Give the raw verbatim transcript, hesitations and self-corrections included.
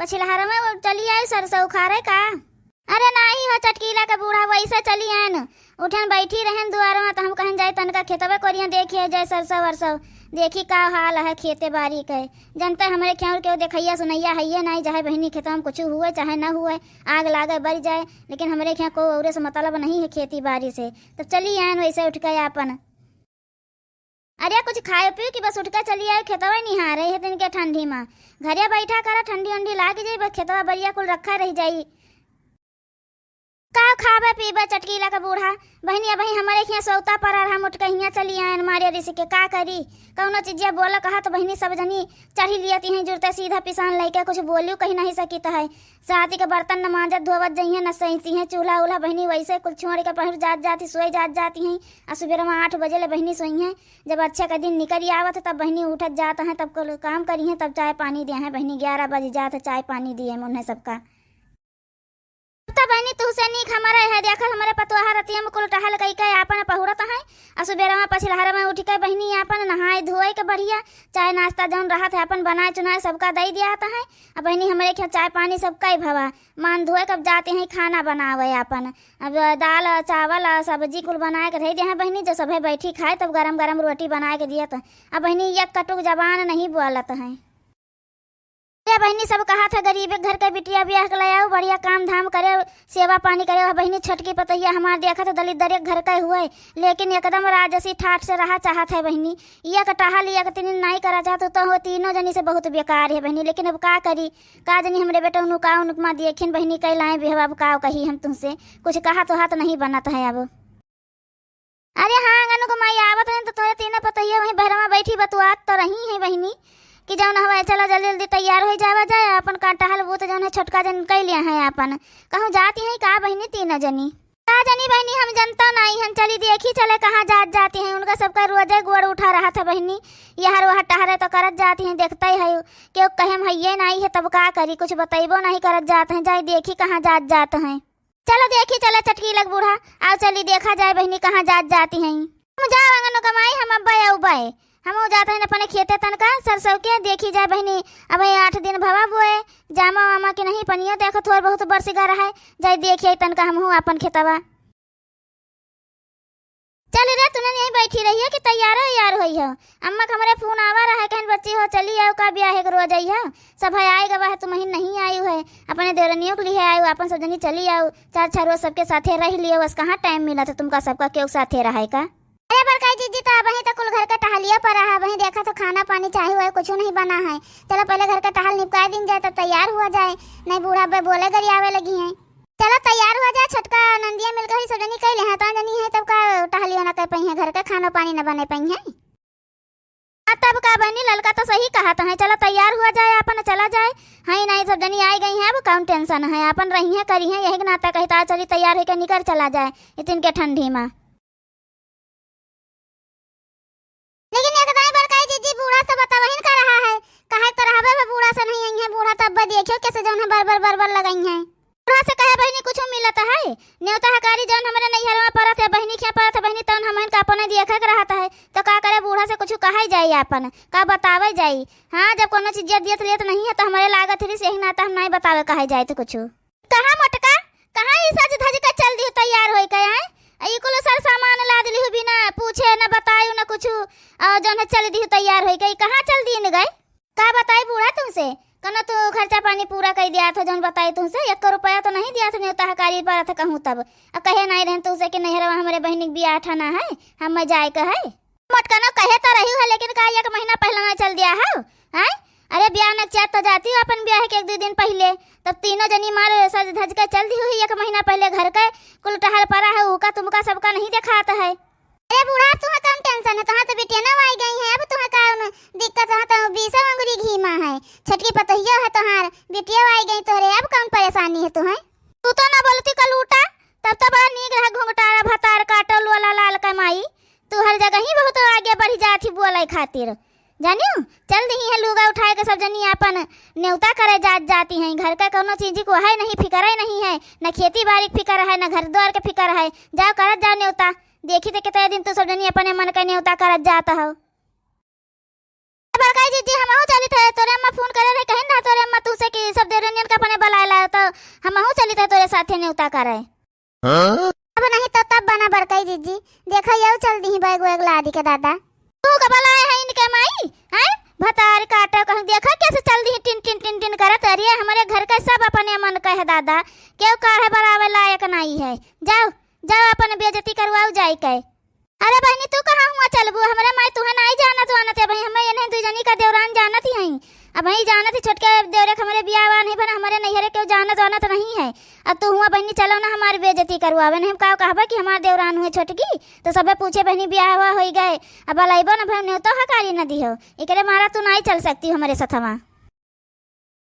पछिलहरवा चली आई सरसों उखारे का? अरे नाही हो चटकीला के बूढ़ा, वैसे चली आएन। उठेन बैठी रहेन दुआरवा, त हम कहेन जाई तनका खेतवे कोरिया देखिए जाए सरसों वरसों, देखी का हाल है खेते बारी के। जनते हमरे खेउर केहू देखैया सुनैया हइये नाही, चाहे बहिनी खेतवा में कुछ हुए चाहे न हुए, आग लागे बरि जाए, लेकिन हमरे खेउर को औरे से मतलब नहीं है खेती बारी से। तब चली आएन वैसे उठ के आपन। अरे कुछ खाए पीऊ कि बस उठ के चली आए खेतवे निहारे है दिन के ठंडी मा। घरे बैठा करा, ठंडी उंडी लाग जाई, बस खेतवा बरिया कुल रखा रह जाई। का खाबे पीबे चटकीला के बूढ़ा? बहिनी, अबही हमरे हियाँ सौता परा रहा, हम उठ के हियाँ चली आएन मारे रिस के, का करी? कौनो चीजिया बोला कहा तो बहिनी सब जनी चढ़ी लियती हैं जुरते सीधा पिसान लइके, कुछ बोलियो कही नहीं सकित है। साथी के बर्तन न मांजत धोवत जइहें, न सहिती हैं चूल्हा उल्हा, बहिनी वैसे कुल छोड़ के पहुर जात जाती, सोए जात जाती हैं। आ सुबेरवा आठ बजे ले बहिनी सोई हैं। जब अच्छे का दिन निकल आवत है तब बहिनी उठत जात हैं, तब कुल काम करी हैं, तब चाय पानी दे हैं बहिनी, ग्यारह बज जात है चाय पानी दिए उन्हें सबका। तब बहिनी तुहसे नीक हमारा है, देखत हमारे पतोहा रतिया में कुल टहल कई के आपन पहुरत हैं। आ सुबेरवा पछिलहर में उठ के बहिनी आपन नहाए धोए के बढ़िया चाय नाश्ता जौन रहत है आपन बनाए चुनाए सबका दई दियात हैं। आ बहिनी हमरे खेउर चाय पानी सबका ही भवा, मान धोए कब जाती हैं खाना बनावे आपन। अब दाल चावल सब्जी कुल बनाए के धई दे हैं बहिनी, जो सभे बैठी खाए तब गरम गरम रोटी बनाए के दियत। अब बहिनी एक कटुक जबान नहीं बोलत हैं। ए बहिनी, सब कहत है गरीबे घर के बिटिया बियाह के ले आऊ, बढ़िया काम धाम करे, सेवा पानी करे। बहिनी, छोटकी पतोहिया हमार देखत है दलिद्दरे घर के हुए, लेकिन एकदम राजसी ठाट से रहा चाहत है बहिनी। एक टहल एक तीन नाई करा चाहत तो हो तीनों जनी से बहुत बेकार है बहिनी, लेकिन अब का करी, का जनी हमरे बेटा उनुका उनुकमा देखिन बहिनी कैलाए बिहवा, अब का कही हम तुमसे, कुछ कहा तो हाथ नहीं बनत है अब। अरे हाँ, आंगन को माई आवत रही तो तोरे तीनों पतोहिया वहीं बहरवा बैठी बतुआत तो रही है बहिनी कि जौन हवा चला जल्दी जल्दी तैयार हो जावा जाए, अपन का टहल बूत जौन है छोटका जन कई लिया है अपन। कहूँ जाती हैं का बहिनी तीनों जनी? का जनी बहिनी, हम जनता नहीं, हम चली देखी चले कहाँ जात जाती हैं। उनका सबका रोजे गोड़ उठा रहा था बहिनी, यहर वहर टहरे तो करत जाती हैं, देखते ही है केहू कहे हम हइये नहीं है तब का करी, कुछ बतैबो नहीं करत जात हैं, जाए देखी कहाँ जात जात हैं। चलो देखी चले चटकीला के बूढ़ा, आओ चली देखा जाए बहिनी कहाँ जात जाती हैं। हम जाओ आंगन कमाई, हम अब्बे अउबे, हम जात हैं अपने खेते तनका सरसों के, देखी जाए बहिनी। अब ये आठ दिन भवा बोए, जामा वामा के नहीं पनियो देखो थोड़ बहुत बरस गा रहा है, जाए देखिए तनका हम हूँ अपन खेतवा। चल रे, तूने यहीं बैठी रही है कि तैयार हो, यार होई हो? अम्मा का हमरे फोन आवा रहा है, कहन बच्ची हो चली आओ, का ब्याह है के रोज आई हो, सब है आए गवा है, तुम ही नहीं आई है, अपने देवरनियों के लिए आयो, अपन सब जनी चली आओ, चार छह रोज सबके साथे रह लियो, बस कहाँ टाइम मिला था तुमका सबका केहू साथे रहे का? अरे बड़काई जीजी, तो अबही तो कुल घर के टहलिया पर रहा, अबही देखा तो खाना पानी चाहे हुआ कुछ नहीं बना है। चलो पहले घर के टहल निपकाए दिन जाए, तब तैयार हुआ जाए, नहीं बूढ़ा बे बोले गरियावे लगी हैं। चलो तैयार हुआ जाए, छोटका नंदिया मिलकर ही सब जनी कह ले हैं, तो जनी है तब का टहलियो ना कर पाई है, घर के खानो पानी ना बने पाई है। आ, तब का बनी, ललका तो सही कहा तो है, चला तैयार हुआ जाए, अपन चला जाए। हाँ, नहीं सब जनी आई गई हैं, अब कौन टेंशन है, अपन रही हैं, करी हैं, यही के नाता कहता चली तैयार होके निकल चला जाए इतन के ठंडी में। लेकिन एक दाई बड़काई जीजी बूढ़ा से बतावहिन का रहा है, कहे तो रहबे बे बूढ़ा से नहीं आई है, बूढ़ा तब देखियो कैसे जौन है बर बर बर बर लगाई हैं। बूढ़ा से कहे बहिनी कुछ मिलत है, नेवता हकारी जौन हमरे नैहरवा परत है, बहिनी खिया परत है, बहिनी तौन हमहन का अपने दिए खाए के रहत है, तो का करे बूढ़ा से कुछ कहे जाई आपन, का बतावे जाई? हाँ, जब कोनो चीजिया दियत लेत नहीं है तो हमरे लागत ही यही नाता हम नहीं बतावे कहे जाए तो कुछ। कहाँ मोटका, कहाँ ई सज धज के चल दिहु तैयार होई के, हैं? आ ई कुल सर सामान लाद लिहु बिना पूछे न बतायु न कुछ, और जौन है चल दिहु तैयार होई के, कहाँ चल दिन गए? का बताई बूढ़ा तुमसे, कनो तू खर्चा पानी पूरा कई दिया था, जौन बताई तुमसे, एक रुपया तो नहीं दिया था, नेवता हकारी परत कहूँ तब। आ कहे नहीं रहन तुमसे कि नैहरवा हमरे बहिनी के बियाह ठाना है, हम मैं जाए के है। मोटकनो कहे तो रही है, लेकिन का एक महीना पहले ना चल दिया है, हैं? अरे बियाह न चाहत तो जाती हो अपन बियाह के एक दो दिन पहले, तब तीनों जनी मार सज धज के चल दी हुई एक महीना पहले घर के, कुल टहल परा है, उका तुमका सबका नहीं देखात है। अरे बूढ़ा, तुहे कम टेंशन है, तुहार तो बिटिया ना आई गई है, अब तुहे का दिक्कत है, तो बीसों अंगुरी घी मा है, छोटकी पतोहियो है तुहार, बिटिया आई गई तोरे, अब कौन परेशानी है तुहे? तू तो ना बोलती कलूटा, तब तो बड़ा नीक रहा घुंघटारा भतार काटो लोला लाल कमाई, तू हर जगह ही बहुत आगे बढ़ी जात ही बोले खातिर। जानियो, चल दिही है लुगा उठाए के सब जनी आपन नेवता करे जात जाती हैं। घर का कौनो चीज को है नहीं, फिकर ही नहीं है, न खेती बाड़ी के फिकर है, न घर द्वार के फिकर है। जाओ करत जाओ नेवता, देखी तो कितने दिन तू सब जनी अपने मन का नेवता करत जात हो। बड़काई जीजी, हमहू चलित है, तोरे अम्मा फोन करे रहे, कहिन रहा तोरे अम्मा तुमसे कि सब देवरे उता करे। हाँ? अब नहीं तो तब बना बड़कई जिज्जी, देखा यऊ चल दिही बैग वैग लादी के दादा। तू का बलाए है इनके माई, हैं? भतार काटो कहूँ, देखा कैसे चल दिही टिन टिन टिन टिन करत। अरे हमरे घर का सब अपने मन का है दादा, केहू काहे बलावे लायक नहीं है। जाओ, जाओ अपन बेइज्जती करवाओ जाई के। अरे बहिनी, तू कहाँ हुआ चलबू? हमरे माई तुहे नाई जानत वानत है भाई, हमें इन्हें दुई जनी का देवरान जानत ही हई। अब भाई जानत ही छोटके देवरे के हमरे बियाह वाह नहीं बना, हमरे नैहरे केहू जानत वानत नहीं है। अब तू हुआ बहिनी चलो ना हमारी बेइज्जती करवावे, नहीं हम का कहबे कि हमार देवरान हुए छोटकी, तो सबे पूछे बहिनी बियाह हुआ होई गए। अब बलैबो ना भाई, न्योतो हकारी न दिहो, एकरे मारा तू नाई चल सकती हमरे सथवा।